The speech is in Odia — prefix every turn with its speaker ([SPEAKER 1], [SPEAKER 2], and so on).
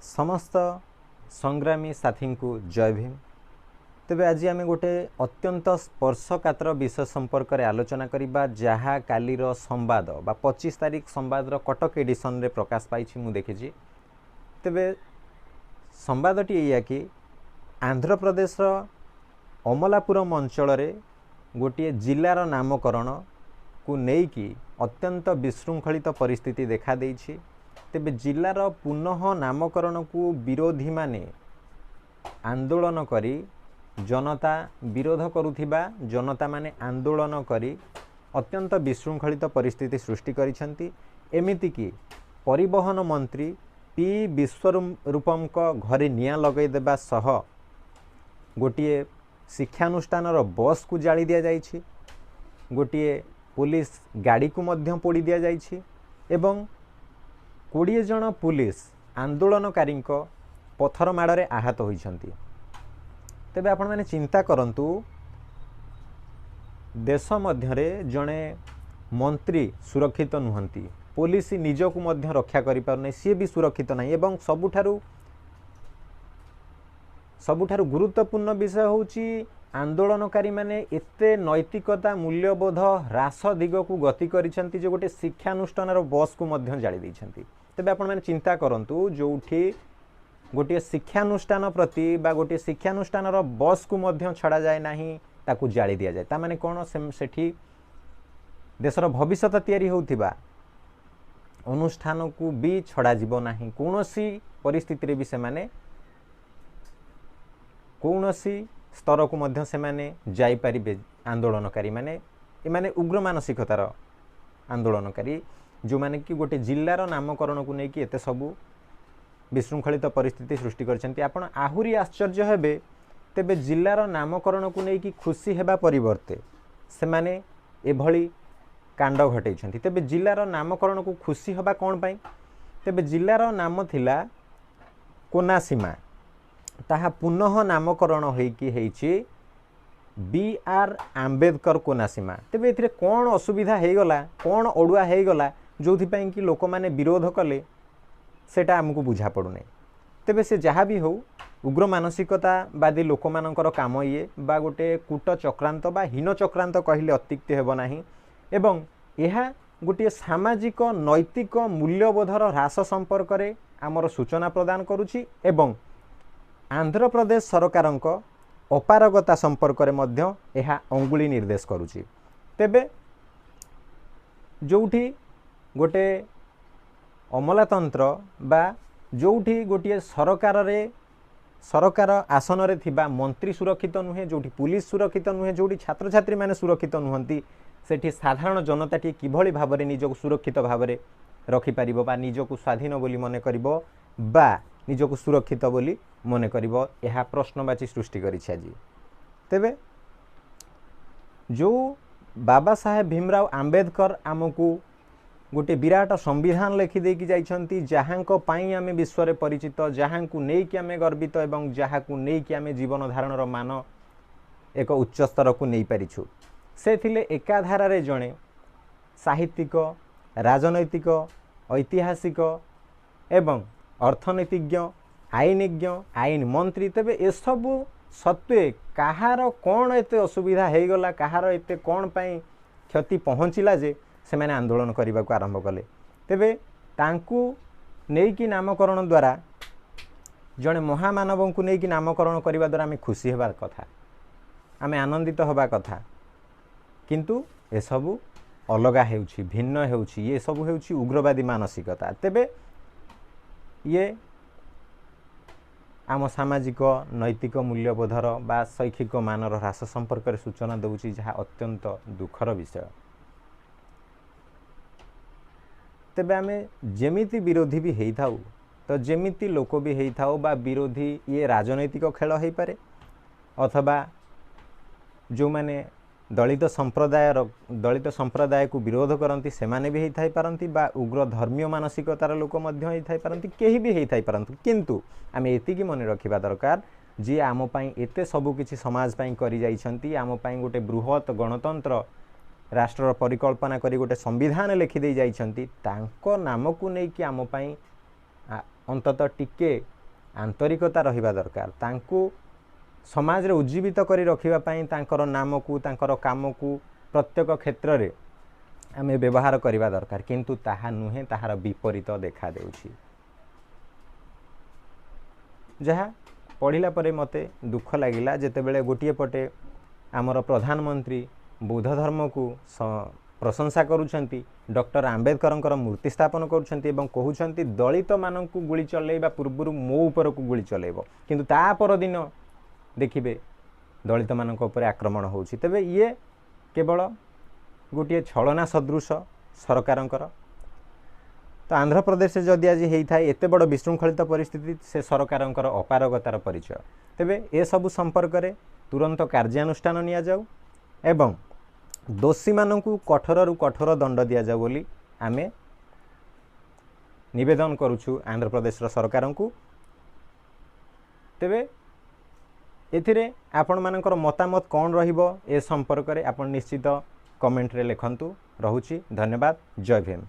[SPEAKER 1] ସମସ୍ତ ସଂଗ୍ରାମୀ ସାଥୀଙ୍କୁ ଜୟ ଭୀମ। ତେବେ ଆଜି ଆମେ ଗୋଟେ ଅତ୍ୟନ୍ତ ସ୍ପର୍ଶକାତର ବିଷୟ ସମ୍ପର୍କରେ ଆଲୋଚନା କରିବା, ଯାହା କାଲିର ସମ୍ବାଦ ବା 25 ତାରିଖ ସମ୍ବାଦର କଟକ ଏଡିସନରେ ପ୍ରକାଶ ପାଇଛି, ମୁଁ ଦେଖିଛି। ତେବେ ସମ୍ବାଦଟି ଏଇଆ କି ଆନ୍ଧ୍ରପ୍ରଦେଶର ଅମଲାପୁରମ ଅଞ୍ଚଳରେ ଗୋଟିଏ ଜିଲ୍ଲାର ନାମକରଣକୁ ନେଇକି ଅତ୍ୟନ୍ତ ବିଶୃଙ୍ଖଳିତ ପରିସ୍ଥିତି ଦେଖାଦେଇଛି। ତେବେ ଜିଲ୍ଲାର ପୁନଃ ନାମକରଣକୁ ବିରୋଧୀମାନେ ଆନ୍ଦୋଳନ କରି, ଜନତା ବିରୋଧ କରୁଥିବା ଜନତାମାନେ ଆନ୍ଦୋଳନ କରି ଅତ୍ୟନ୍ତ ବିଶୃଙ୍ଖଳିତ ପରିସ୍ଥିତି ସୃଷ୍ଟି କରିଛନ୍ତି। ଏମିତିକି ପରିବହନ ମନ୍ତ୍ରୀ ପି ବିଶ୍ୱରୂପଙ୍କ ଘରେ ନିଆଁ ଲଗାଇ ଦେବା ସହ ଗୋଟିଏ ଶିକ୍ଷାନୁଷ୍ଠାନର ବସ୍କୁ ଜାଳି ଦିଆଯାଇଛି, ଗୋଟିଏ ପୋଲିସ ଗାଡ଼ିକୁ ମଧ୍ୟ ପୋଡ଼ି ଦିଆଯାଇଛି ଏବଂ 20 ଜଣ ପୁଲିସ ଆନ୍ଦୋଳନକାରୀଙ୍କ ପଥର ମାଡ଼ରେ ଆହତ ହୋଇଛନ୍ତି। ତେବେ ଆପଣମାନେ ଚିନ୍ତା କରନ୍ତୁ, ଦେଶ ମଧ୍ୟରେ ଜଣେ ମନ୍ତ୍ରୀ ସୁରକ୍ଷିତ ନୁହନ୍ତି, ପୋଲିସ ନିଜକୁ ମଧ୍ୟ ରକ୍ଷା କରିପାରୁନାହିଁ, ସିଏ ବି ସୁରକ୍ଷିତ ନାହିଁ। ଏବଂ ସବୁଠାରୁ ଗୁରୁତ୍ୱପୂର୍ଣ୍ଣ ବିଷୟ ହେଉଛି, ଆନ୍ଦୋଳନକାରୀମାନେ ଏତେ ନୈତିକତା ମୂଲ୍ୟବୋଧ ହ୍ରାସ ଦିଗକୁ ଗତି କରିଛନ୍ତି ଯେ ଗୋଟେ ଶିକ୍ଷାନୁଷ୍ଠାନର ବସ୍କୁ ମଧ୍ୟ ଜାଳି ଦେଇଛନ୍ତି। ତେବେ ଆପଣମାନେ ଚିନ୍ତା କରନ୍ତୁ, ଯେଉଁଠି ଗୋଟିଏ ଶିକ୍ଷାନୁଷ୍ଠାନ ପ୍ରତି ବା ଗୋଟିଏ ଶିକ୍ଷାନୁଷ୍ଠାନର ବସ୍କୁ ମଧ୍ୟ ଛଡ଼ାଯାଏ ନାହିଁ, ତାକୁ ଜାଳି ଦିଆଯାଏ, ତାମାନେ କ'ଣ ସେଠି ଦେଶର ଭବିଷ୍ୟତ ତିଆରି ହେଉଥିବା ଅନୁଷ୍ଠାନକୁ ବି ଛଡ଼ାଯିବ ନାହିଁ? କୌଣସି ପରିସ୍ଥିତିରେ ବି ସେମାନେ କୌଣସି ସ୍ତରକୁ ମଧ୍ୟ ସେମାନେ ଯାଇପାରିବେ। ଆନ୍ଦୋଳନକାରୀମାନେ ଏମାନେ ଉଗ୍ର ମାନସିକତାର ଆନ୍ଦୋଳନକାରୀ, ଯେଉଁମାନେ କି ଗୋଟେ ଜିଲ୍ଲାର ନାମକରଣକୁ ନେଇକି ଏତେ ସବୁ ବିଶୃଙ୍ଖଳିତ ପରିସ୍ଥିତି ସୃଷ୍ଟି କରିଛନ୍ତି। ଆପଣ ଆହୁରି ଆଶ୍ଚର୍ଯ୍ୟ ହେବେ, ତେବେ ଜିଲ୍ଲାର ନାମକରଣକୁ ନେଇକି ଖୁସି ହେବା ପରିବର୍ତ୍ତେ ସେମାନେ ଏଭଳି କାଣ୍ଡ ଘଟେଇଛନ୍ତି। ତେବେ ଜିଲ୍ଲାର ନାମକରଣକୁ ଖୁସି ହେବା କ'ଣ ପାଇଁ? ତେବେ ଜିଲ୍ଲାର ନାମ ଥିଲା କୋନାସୀମା, ତାହା ପୁନଃ ନାମକରଣ ହୋଇକି ହେଇଛି ବି ଆର୍ ଆମ୍ବେଦକର କୋନାସୀମା। ତେବେ ଏଥିରେ କ'ଣ ଅସୁବିଧା ହେଇଗଲା, କ'ଣ ଅଡ଼ୁଆ ହେଇଗଲା ଯେଉଁଥିପାଇଁ କି ଲୋକମାନେ ବିରୋଧ କଲେ, ସେଇଟା ଆମକୁ ବୁଝା ପଡ଼ୁନାହିଁ। ତେବେ ସେ ଯାହା ବି ହେଉ, ଉଗ୍ର ମାନସିକତାବାଦୀ ଲୋକମାନଙ୍କର କାମ ଇଏ, ବା ଗୋଟେ କୂଟ ଚକ୍ରାନ୍ତ ବା ହୀନ ଚକ୍ରାନ୍ତ କହିଲେ ଅତ୍ୟୁକ୍ତି ହେବ ନାହିଁ। ଏବଂ ଏହା ଗୋଟିଏ ସାମାଜିକ ନୈତିକ ମୂଲ୍ୟବୋଧର ହ୍ରାସ ସମ୍ପର୍କରେ ଆମର ସୂଚନା ପ୍ରଦାନ କରୁଛି ଏବଂ ଆନ୍ଧ୍ରପ୍ରଦେଶ ସରକାରଙ୍କ ଅପାରଗତା ସମ୍ପର୍କରେ ମଧ୍ୟ ଏହା ଅଙ୍ଗୁଳି ନିର୍ଦ୍ଦେଶ କରୁଛି। ତେବେ ଯେଉଁଠି ଗୋଟେ ଅମଲାତନ୍ତ୍ର ବା ଯେଉଁଠି ଗୋଟିଏ ସରକାରରେ ସରକାର ଆସନରେ ଥିବା ମନ୍ତ୍ରୀ ସୁରକ୍ଷିତ ନୁହେଁ, ଯେଉଁଠି ପୁଲିସ ସୁରକ୍ଷିତ ନୁହେଁ, ଯେଉଁଠି ଛାତ୍ରଛାତ୍ରୀମାନେ ସୁରକ୍ଷିତ ନୁହନ୍ତି, ସେଠି ସାଧାରଣ ଜନତାଟି କିଭଳି ଭାବରେ ନିଜକୁ ସୁରକ୍ଷିତ ଭାବରେ ରଖିପାରିବ ବା ନିଜକୁ ସ୍ୱାଧୀନ ବୋଲି ମନେ କରିବ ବା ନିଜକୁ ସୁରକ୍ଷିତ ବୋଲି ମନେ କରିବ, ଏହା ପ୍ରଶ୍ନବାଚୀ ସୃଷ୍ଟି କରିଛି ଆଜି। ତେବେ ଯେଉଁ ବାବା ସାହେବ ଭୀମରାଓ ଆମ୍ବେଦକର ଆମକୁ ଗୋଟିଏ ବିରାଟ ସମ୍ବିଧାନ ଲେଖିଦେଇକି ଯାଇଛନ୍ତି, ଯାହାଙ୍କ ପାଇଁ ଆମେ ବିଶ୍ୱରେ ପରିଚିତ, ଯାହାଙ୍କୁ ନେଇକି ଆମେ ଗର୍ବିତ ଏବଂ ଯାହାକୁ ନେଇକି ଆମେ ଜୀବନ ଧାରଣର ମାନ ଏକ ଉଚ୍ଚ ସ୍ତରକୁ ନେଇପାରିଛୁ, ସେ ଥିଲେ ଏକାଧାରାରେ ଜଣେ ସାହିତ୍ୟିକ, ରାଜନୈତିକ, ଐତିହାସିକ ଏବଂ ଅର୍ଥନୀତିଜ୍ଞ, ଆଇନଜ୍ଞ, ଆଇନ ମନ୍ତ୍ରୀ। ତେବେ ଏସବୁ ସତ୍ତ୍ୱେ କାହାର କ'ଣ ଏତେ ଅସୁବିଧା ହେଇଗଲା, କାହାର ଏତେ କ'ଣ ପାଇଁ କ୍ଷତି ପହଞ୍ଚିଲା ଯେ ସେମାନେ ଆନ୍ଦୋଳନ କରିବାକୁ ଆରମ୍ଭ କଲେ? ତେବେ ତାଙ୍କୁ ନେଇକି ନାମକରଣ ଦ୍ୱାରା, ଜଣେ ମହାମାନବଙ୍କୁ ନେଇକି ନାମକରଣ କରିବା ଦ୍ୱାରା ଆମେ ଖୁସି ହେବା କଥା, ଆମେ ଆନନ୍ଦିତ ହେବା କଥା, କିନ୍ତୁ ଏସବୁ ଅଲଗା ହେଉଛି, ଭିନ୍ନ ହେଉଛି। ଇଏ ସବୁ ହେଉଛି ଉଗ୍ରବାଦୀ ମାନସିକତା। ତେବେ ଇଏ ଆମ ସାମାଜିକ ନୈତିକ ମୂଲ୍ୟବୋଧର ବା ଶୈକ୍ଷିକ ମାନର ହ୍ରାସ ସମ୍ପର୍କରେ ସୂଚନା ଦେଉଛି, ଯାହା ଅତ୍ୟନ୍ତ ଦୁଃଖର ବିଷୟ। ତେବେ ଆମେ ଯେମିତି ବିରୋଧୀ ବି ହେଇଥାଉ, ତ ଯେମିତି ଲୋକ ବି ହେଇଥାଉ ବା ବିରୋଧୀ, ଇଏ ରାଜନୈତିକ ଖେଳ ହେଇପାରେ ଅଥବା ଯେଉଁମାନେ ଦଳିତ ସମ୍ପ୍ରଦାୟର ଦଳିତ ସମ୍ପ୍ରଦାୟକୁ ବିରୋଧ କରନ୍ତି ସେମାନେ ବି ହେଇଥାଇପାରନ୍ତି ବା ଉଗ୍ର ଧର୍ମୀୟ ମାନସିକତାର ଲୋକ ମଧ୍ୟ ହେଇଥାଇପାରନ୍ତି, କେହି ବି ହେଇଥାଇପାରନ୍ତୁ, କିନ୍ତୁ ଆମେ ଏତିକି ମନେ ରଖିବା ଦରକାର, ଯିଏ ଆମ ପାଇଁ ଏତେ ସବୁକିଛି ସମାଜ ପାଇଁ କରିଯାଇଛନ୍ତି, ଆମ ପାଇଁ ଗୋଟେ ବୃହତ ଗଣତନ୍ତ୍ର ରାଷ୍ଟ୍ରର ପରିକଳ୍ପନା କରି ଗୋଟେ ସମ୍ବିଧାନ ଲେଖିଦେଇ ଯାଇଛନ୍ତି, ତାଙ୍କ ନାମକୁ ନେଇକି ଆମ ପାଇଁ ଅନ୍ତତଃ ଟିକେ ଆନ୍ତରିକତା ରହିବା ଦରକାର। ତାଙ୍କୁ ସମାଜରେ ଉଜ୍ଜୀବିତ କରି ରଖିବା ପାଇଁ ତାଙ୍କର ନାମକୁ, ତାଙ୍କର କାମକୁ ପ୍ରତ୍ୟେକ କ୍ଷେତ୍ରରେ ଆମେ ବ୍ୟବହାର କରିବା ଦରକାର, କିନ୍ତୁ ତାହା ନୁହେଁ, ତାହାର ବିପରୀତ ଦେଖାଦେଉଛି। ଯାହା ପଢ଼ିଲା ପରେ ମୋତେ ଦୁଃଖ ଲାଗିଲା, ଯେତେବେଳେ ଗୋଟିଏ ପଟେ ଆମର ପ୍ରଧାନମନ୍ତ୍ରୀ ବୌଦ୍ଧ ଧର୍ମକୁ ପ୍ରଶଂସା କରୁଛନ୍ତି, ଡକ୍ଟର ଆମ୍ବେଦକରଙ୍କର ମୂର୍ତ୍ତି ସ୍ଥାପନ କରୁଛନ୍ତି ଏବଂ କହୁଛନ୍ତି ଦଳିତମାନଙ୍କୁ ଗୁଳି ଚଲେଇବା ପୂର୍ବରୁ ମୋ ଉପରକୁ ଗୁଳି ଚଲେଇବ, କିନ୍ତୁ ତା ପରଦିନ ଦେଖିବେ ଦଳିତମାନଙ୍କ ଉପରେ ଆକ୍ରମଣ ହେଉଛି। ତେବେ ଇଏ କେବଳ ଗୋଟିଏ ଛଳନା ସଦୃଶ ସରକାରଙ୍କର। ତ ଆନ୍ଧ୍ରପ୍ରଦେଶରେ ଯଦି ଆଜି ହେଇଥାଏ ଏତେ ବଡ଼ ବିଶୃଙ୍ଖଳିତ ପରିସ୍ଥିତି, ସେ ସରକାରଙ୍କର ଅପାରଗତାର ପରିଚୟ। ତେବେ ଏସବୁ ସମ୍ପର୍କରେ ତୁରନ୍ତ କାର୍ଯ୍ୟାନୁଷ୍ଠାନ ନିଆଯାଉ ଏବଂ ଦୋଷୀମାନଙ୍କୁ କଠୋରରୁ କଠୋର ଦଣ୍ଡ ଦିଆଯାଉ ବୋଲି ଆମେ ନିବେଦନ କରୁଛୁ ଆନ୍ଧ୍ରପ୍ରଦେଶର ସରକାରଙ୍କୁ। ତେବେ ଏଥିରେ ଆପଣମାନଙ୍କର ମତାମତ କ'ଣ ରହିବ ଏ ସମ୍ପର୍କରେ ଆପଣ ନିଶ୍ଚିତ କମେଣ୍ଟରେ ଲେଖନ୍ତୁ। ରହୁଛି, ଧନ୍ୟବାଦ, ଜୟ ଭୀମ।